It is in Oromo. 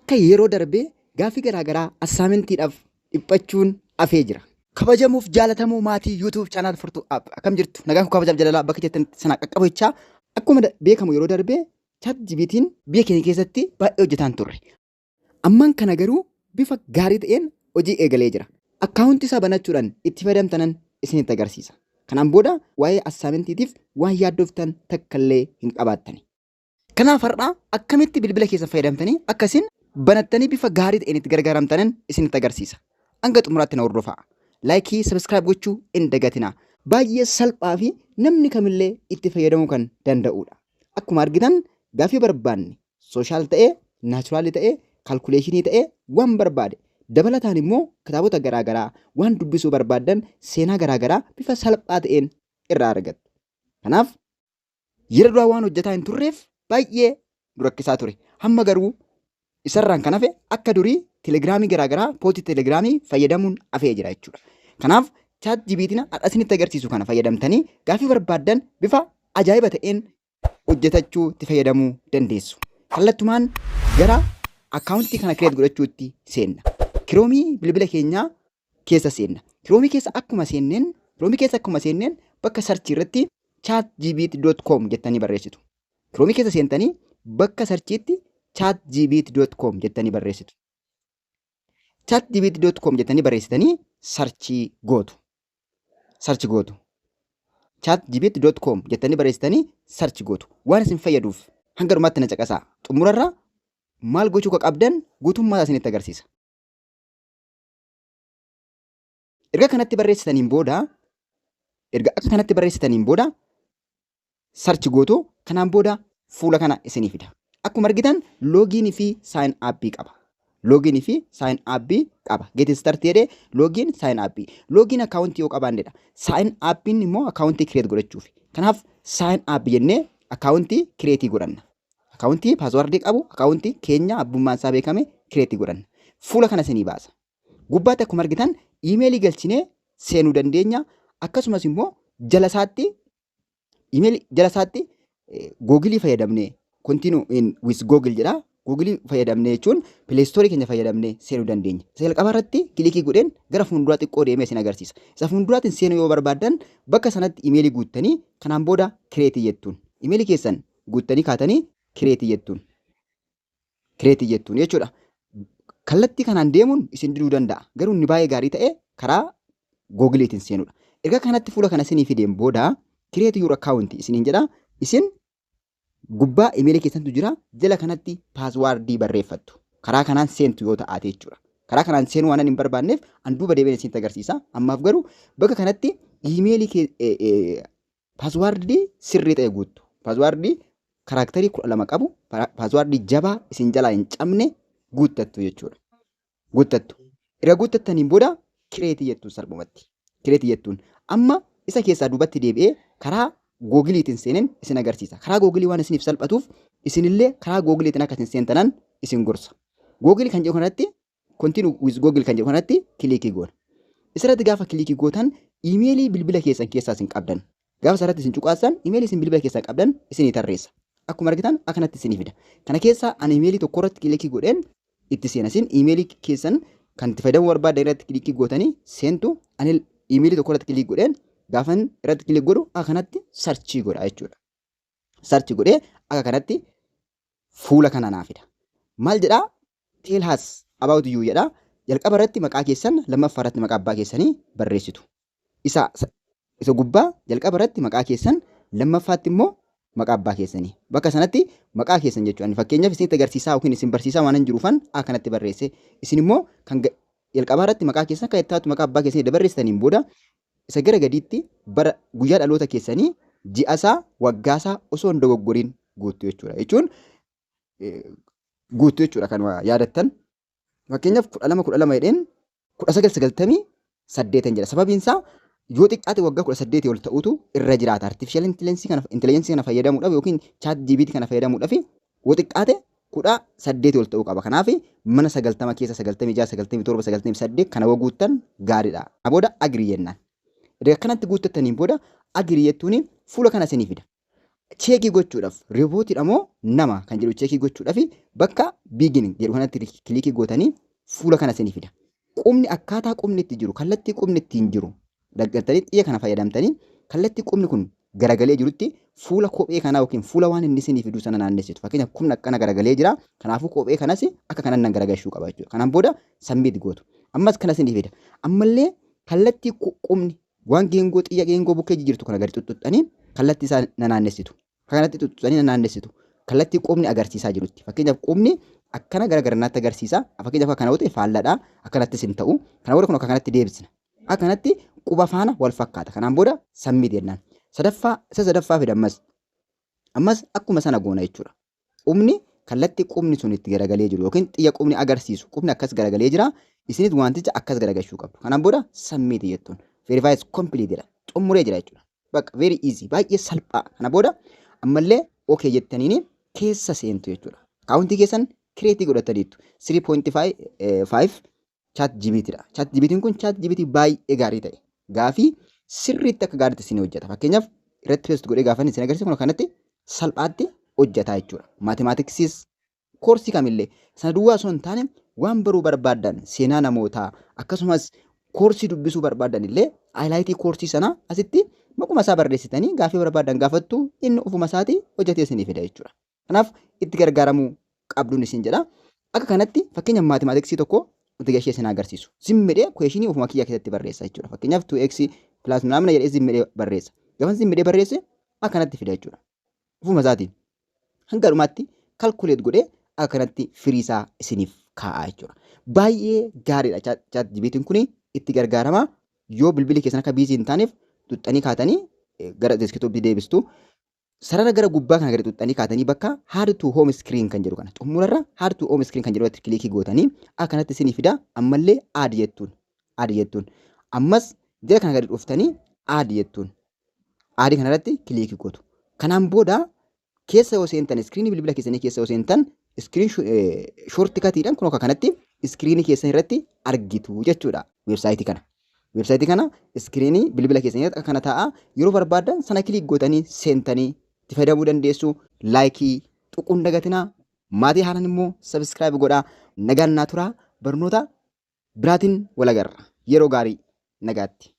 Akka yeroo darbee gaaffii garaagaraa assignmentiidhaaf dhiphachuun hafee jira. Kabajamuuf jaalatamoo maatii YouTube channel Furtuu App, akkam jirtu? Nagaan koo kabajaaf jaalalaa bakka jirtanitti sana qaqqabu jechaa, akkuma beekamu yeroo darbee ChatGPT'n biyya keenya keessatti baay'ee hojjetaan turre. Ammaan kana garuu bifa gaarii ta'een hojii eegalee jira. Akkaawuntii isaa banachuudhaan itti fayyadamtanan isinitti agarsiisa. Kanaan booda waa'ee assignmentiitiif waan yaaddoftan takkallee hin qabaattani. Kanaaf har'a akkamitti bilbila keessan fayyadamtanii akkasiin banattanii bifa gaarii ta'een itti gargaaramtanan isinitti agarsiisa. Hanga xumuraatti na hordofaa. Like, subscribe gochuu hin dagatinaa. Baay'ee salphaa fi namni kamillee itti fayyadamuu kan danda'udha. Akkuma argitan gaaffii barbaanne social ta'ee, natural ta'ee, calculation ta'ee, waan barbaade. Dabalataan immoo kitaabota garaagaraa waan dubbisuu barbaaddan, seenaa garaagaraa bifa salphaa ta'een irraa argattu. Kanaaf yeroo duraa waan hojjetaa hin turreef baay'ee nu rakkisaa ture. Hamma garuu isarraan kan hafe akka durii telegiraamii garaagaraa, bot telegiraamii fayyadamuun hafee jira jechuudha. Kanaaf ChatGPT'n har'a isinitti agarsiisu kana fayyadamtanii gaaffii barbaaddan bifa ajaa'iba ta'een hojjetachuu itti fayyadamuu dandeessu. Kallattumaan gara akkaawuntii kana create godhachuutti seenna. Chrome bilbila keenyaa keessa seenna. Chrome keessa akkuma seenneen bakka search irratti chatgpt.com jettanii barreessitu. Chrome keessa seentanii bakka searchiitti chatgpt.com jettanii barreessitu. chatgpt.com jettanii barreessitanii search gootu. Search gootu. chatgpt.com jettanii barreessitanii search gootu. Waan isin fayyaduuf hanga dhumaatti na caqasaa. Xumurarra maal gochuu akka qabdan guutummaa isinitti agarsiisa. Erga akka kanatti barreessitaniin booda search gootu. Kanaan booda fuula kana isinii fida. Akkuma argitan login fi sign up qaba. Login fi sign up qaba. Get start jedhee, login, sign up. Login akkaawuntii yoo qabaannedha. Sign upiin immoo akkaawuntii create godhachuuf. Kanaaf sign up jennee akkaawuntii create godhanna. Akkaawuntii password qabu, akkaawuntii keenya abbummaan isaa beekame create godhanna. Fuula kana isinii baasa. Gubbaatti akkuma argitan iimeelii galchinee seenuu dandeenya. Akkasumas immoo jala isaatti iimeelii jala isaatti Google fayyadamnee, continue in with Google jedha. Google fayyadamnee jechuun Play Store keenya fayyadamnee seenuu dandeenya. Isa jalqabaa irratti click godheen gara fuulduraa xiqqoo deemee isin agarsiisa. Isa fuulduraatiin seenuu yoo barbaaddan bakka sanatti iimeelii guuttanii kanaan booda create jettuun. Iimeelii keessan guuttanii kaatanii create jettuun. Create jettuun jechuudha. Kallattii kanaan deemuun isin diduu danda'a. Garuu inni baay'ee gaarii ta'e karaa Googleetiin seenuudha. Erga kanatti fuula kana isinii fideen booda create your account isiniin jedha. Isin gubbaa imeelii keessantu jira. Jala kanatti password barreeffattu. Karaa kanaan seentu yoo ta'aate jechuudha. Karaa kanaan seenuu waan hin barbaanneef an duuba deebiin isinitti agarsiisa. Ammaaf garuu bakka kanatti imeelii password sirrii ta'e guuttu. Password character 12 qabu, password jabaa isin jalaa hin cabne guuttattu jechuudha. Guuttattu. Erga guuttattaniin booda create jettuun salphumatti. Create jettuun. Amma isa keessaa duubatti deebi'ee karaa Googleiitiin seeneen isin agarsiisa. Karaa Google waan isiniif salphatuuf isinillee karaa Googleiitiin akka isin seentanan isin gorsa. Google kan jedhu kanatti, continue with Google kan jedhu kanatti click goona. Isirratti gaafa click gootan iimeelii bilbila keessan keessaa isin qabdan. Gaafa isarratti isin cuqaasan iimeelii isin bilbila keessan qabdan isinii tarreessa. Akkuma argitan akkanatti isinii fida. Kana keessaa ani iimeelii tokko irratti click godheen itti seena. Isin iimeelii keessan kan itti fayyadamuu barbaaddan irratti click gootanii seentu. Ani iimeelii tokko irratti click godheen gaafan irratti click godhu akkanatti search godha jechuudha. Search godhee akka kanatti fuula kana naa fida. Maal jedhaa? Tell us about you jedhaa. Jalqaba irratti maqaa keessan, lammaffaa irratti maqaa abbaa keessanii barreessitu. Isa gubbaa jalqaba irratti maqaa keessan, lammaffaatti immoo maqaa abbaa keessanii. Bakka sanatti maqaa keessan jechuudha. Fakkeenyaaf isinitti agarsiisaa yookiin isin barsiisaa waan hin jiruufan akkanatti barreesse. Isin immoo kan jalqabaa irratti maqaa keessan, kan itti aanu maqaa abbaa keessanii barreessitaniin booda isa gara gadiitti bara guyyaa dhaloota keessanii, ji'asaa, waggaasaa osoo hin dogoggoriin guuttu jechuudha. Jechuun guuttu jechuudha kan yaadattan. Fakkeenyaaf 12 12 jedheen 1998 jedha. Sababiin isaa yoo xiqqaate waggaa 18 ol ta'utu irra jiraata. Artificial intelligence kana fayyadamuudhaaf yookiin ChatGPT kana fayyadamuudhaaf yoo xiqqaate 18 ol ta'uu qaba. Kanaaf mana 90 keessa 96, 97, 98 kana guuttan gaariidha. Booda agree jennaan. Erga kanatti guuttattaniin booda agree jettuun fuula kana isinii fida. Check gochuudhaaf, robotiidha moo nama kan jedhu check gochuudhaaf, bakka begin jedhu kanatti click gootanii fuula kana isinii fida. Qubni akkaataa qubni itti jiru, kallattii qubni ittiin jiru daggartanii, xiyya kana fayyadamtanii kallattii qubni kun garagalee jirutti fuula kophee kanaa yookiin fuula waan inni isinii fidu sana naannessitu. Fakkeenyaaf, qubni akkana garagalee jira. Kanaafuu kophee kanas akka kanan nan garagalchuu qaba jechuudha. Kanaan booda submit gootu. Ammas kana isinii fida. Ammallee kallattii qubni waan geengoo, xiyya geengoo bukkee jirtu kana gadi xuxxuxxanii kallattii isaa naannessitu. Kanatti xuxxuxxanii naannessitu. Kallattii qubni agarsiisaa jirutti. Fakkeenyaaf, qubni akkana gara garanaatti agarsiisa. Fakkeenyaaf, akkana yoo ta'e faalladha. Akkanattis hin ta'u. Kana booda kun akka kanatti deebisna. Akkanatti quba faana wal fakkaata. Kanaan booda submit jennaan. Sadaffaa, isa sadaffaa fida ammas. Ammas akkuma sana goona jechuudha. Qubni kallattii qubni sun itti garagalee jiru yookiin xiyya qubni agarsiisu, qubni akkas garagalee jira. Isinis wanticha akkas garagalchuu qabdu. Kanaan booda submit jettuun. Verify is complete jedha. Xumuree jira jechuudha. Bakka very easy, baay'ee salphaa. Kana booda ammallee okay jettaniini keessa seentu jechuudha. Accountii keessan create godhataniitu. 3.5 Chat GPT dha. Chat GPT'n kun Chat GPT baay'ee gaarii ta'e. Gaafii sirriitti akka gaariitti isin hojjeta. Fakkeenyaaf, irratti paste godhee gaafa isin agarsiisu kun kanatti salphaatti hojjeta jechuudha. Mathematicsiis, koorsii kamillee sana duwwaa osoo hin taane, waan baruu barbaaddan, seenaa namootaa, akkasumas koorsii dubbisuu barbaaddan illee, highlight koorsii sanaa asitti maquma isaa barreessitanii gaafii barbaaddan gaafattu, inni ofuma isaatii hojjetee isinii fida jechuudha. Kanaaf itti gargaaramuu qabduun isin jedha. Akka kanatti fakkeenya mathematics tokko itti gashee isin agarsiisu. Zimmedhee question ofuma kiyyaa keessatti barreessa jechuudha. Fakkeenyaaf, 2x plus namna jedhee zimmedhee barreessa. Gaafa zimmedhee barreesse akka kanatti fida jechuudha. Ofuma isaatiin hanga dhumaatti calculate godhee akka kanatti firii isaa isiniif kaa'a jechuudha. Baay'ee gaariidha Chat GPT'n kuni, itti gargaarama. Yoo bilbilli keessan akka busy hin taaneef xuxxanii kaatanii gara desktopii deebistu. Sarara gara gubbaa kana gadi xuxxanii kaatanii bakka add to home screen kan jedhu kana, xumurarra add to home screen kan jedhu irratti click gootanii akka kanatti isinii fida. Ammallee add jettuun, add jettuun, ammas jala kana gadi dhuftanii add jettuun, add kanarratti click gootu. Kanaan booda keessa yoo seentan, screenii bilbila keessanii keessa yoo seentan, screen shortcutiidhaan kun akka kanatti screenii keessan irratti argitu jechuudha website kana. Website kana screenii bilbila keessanii irratti akka kana taa'a. Yeroo barbaaddan sana click gootanii seentanii itti fayyadamuu dandeessu. Like tuquun dagatinaa. Maatii haaraan immoo subscribe godhaa. Nagaan naa turaa. Barnoota biraatiin wal agarra. Yeroo gaarii, nagaatti.